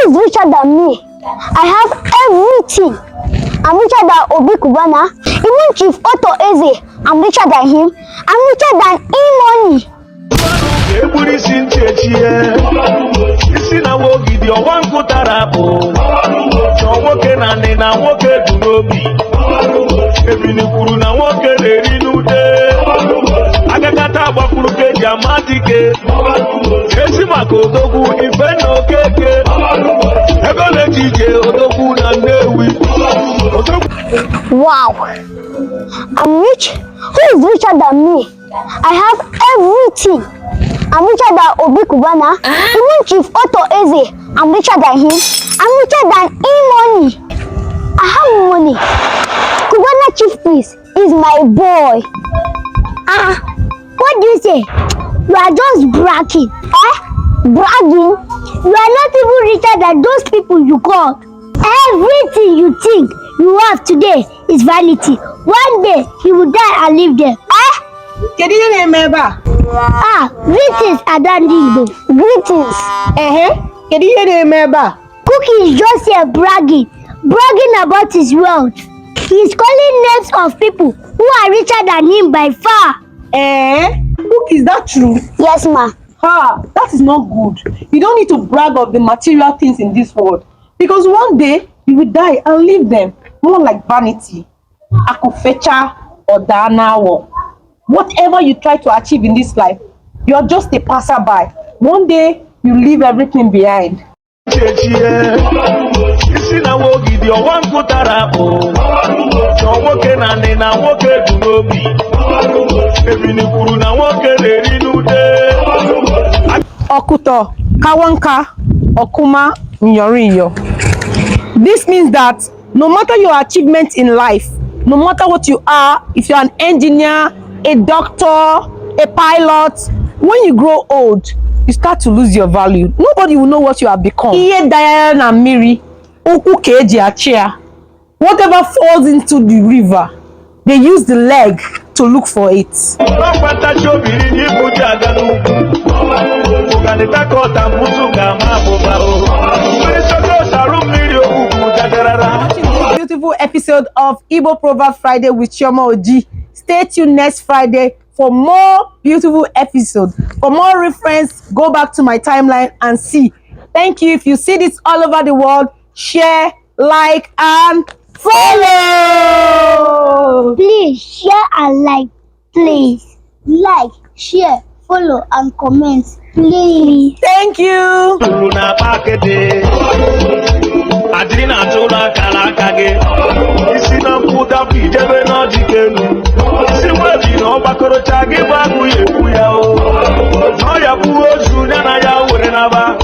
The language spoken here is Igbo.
Who is richer than me? I have everything. I'm richer than Obi Cubana, even Chief Otto Eze. I'm richer than him. I'm richer than E-Money. Egburu isi ntị echie isi na wogidi ọwa nkụ tara akpụ chọọ nwoke na nị na nwoke bụ n'obi ebini kwuru na nwoke na-eri n'ude agagata agbakwuru ka eji ama dike ezi maka odogwu ife na okeke ego na-eji ije odogwu na Nnewi odogwu. Wow. I'm rich. Who is richer than me? I have everything. I'm richer than Obi Cubana, even Chief Otto Eze. I'm richer than him. I'm richer than E-Money. I have money. Cubana Chief Priest is my boy. Ah, what do you say? You are just bragging. Eh? Bragging? You are not even richer than those people you called. Everything you think you have today is vanity. One day you will die and leave them. Eh? Kedu ihe na-eme ebe a? Ah, greetings, Ada ndị Igbo. Greetings. Ehe, kedu ihe na-eme ebe a? Cookie is just here bragging, bragging about his wealth. He is calling names of people who are richer than him by far. Eh, Cookie, is that true? Yes, ma. Ha, that is not good. You don't need to brag of the material things in this world because one day you will die and leave them, more like vanity. Akụ fechaa, ọ daa n'awọ. Whatever you try to achieve in this life, you are just a passerby. One day you leave everything behind. Echie isi na wogidi ọwa nkụ tara akpụ chọọ nwoke na nị na nwoke bụ n'obi ebini kwuru na nwoke na-eri n'ude. Ọkụtọ, kawanka, okuma, nyoriyo. This means that no matter your achievement in life, no matter what you are, if you're an engineer, a doctor, a pilot, when you grow old, you start to lose your value. Nobody will know what you have become. Ihe danyere na mmiri, ụkwụ ka eji achọ ya. Whatever falls into the river, they use the leg to look for it. Ọkpatachi obiri n'ibu ji aga n'ugwu ụganịtakọta mụsụ ga-ama abụba o mmiri sokosarụ mmiri ogbugbu jagarara. Watching this beautiful episode of Igbo Proverb Friday with Chioma Oji. Stay tuned next Friday for more beautiful episode. For more reference, go back to my timeline and see. Thank you. If you see this all over the world, share, like, and follow. Please share and like, please. Like, share, follow, and comment. Please. Thank you. Uru na akpa akịdị adịrị na-atụ ụlọ akara aka gị isi na nkwụ dapụ ijebe n'ọjị elu isi nwebi na ọgbakọrọcha gị bụ agụ ya ekwu ya o na ọ ya bụ ozu ya na ya were naba.